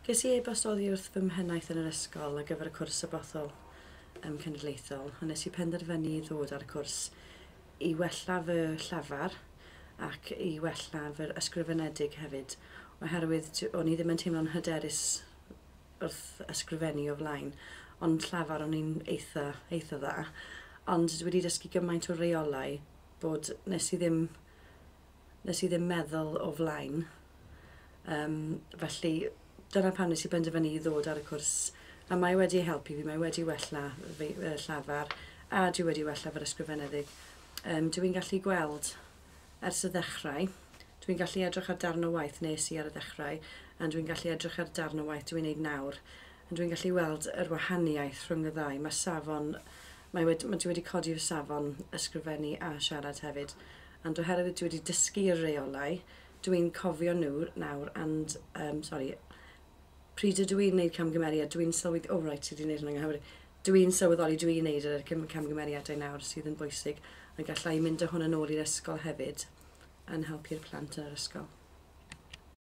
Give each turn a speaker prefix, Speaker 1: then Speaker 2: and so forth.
Speaker 1: Ges i e-bost oddi wrth fy mhennaeth yn yr ysgol ar gyfer y cwrs sabothol cenedlaethol, a nes i penderfynu i ddod ar y cwrs i wella fy llafar ac i wella fy ysgrifenedig hefyd, oherwydd o'n i ddim yn teimlo'n hyderus wrth ysgrifennu o flaen, ond llafar o'n i'n eitha dda. Ond dwi wedi dysgu gymaint o reolau bod nes i ddim meddwl o flaen. Felly dyna pam nes i benderfynu i ddod ar y cwrs. A mae wedi helpu fi, mae wedi wella fi, llafar, a dwi wedi wella fy'r ysgrifenedig. Dwi'n gallu gweld ers y ddechrau, dwi'n gallu edrych ar darn o waith nes i ar y ddechrau, a dwi'n gallu edrych ar darn o waith dwi'n neud nawr. A dwi'n gallu weld yr wahaniaeth rhwng y ddau. Mae safon, mae wedi, mae dwi wedi codi'r safon ysgrifennu a siarad hefyd. Ond oherwydd dwi wedi dysgu y reolau, dwi'n cofio nhw nawr, and, sorry, pryd ydw i'n neud camgymeriad, dwi'n sylwi, oh right, ti wedi neud hwnna'n anghywir. Dwi'n sylweddoli dwi'n neud yr camgymeriadau nawr sydd yn bwysig, a gallai mynd â hwn yn ôl i'r ysgol hefyd, yn helpu'r plant yn yr ysgol.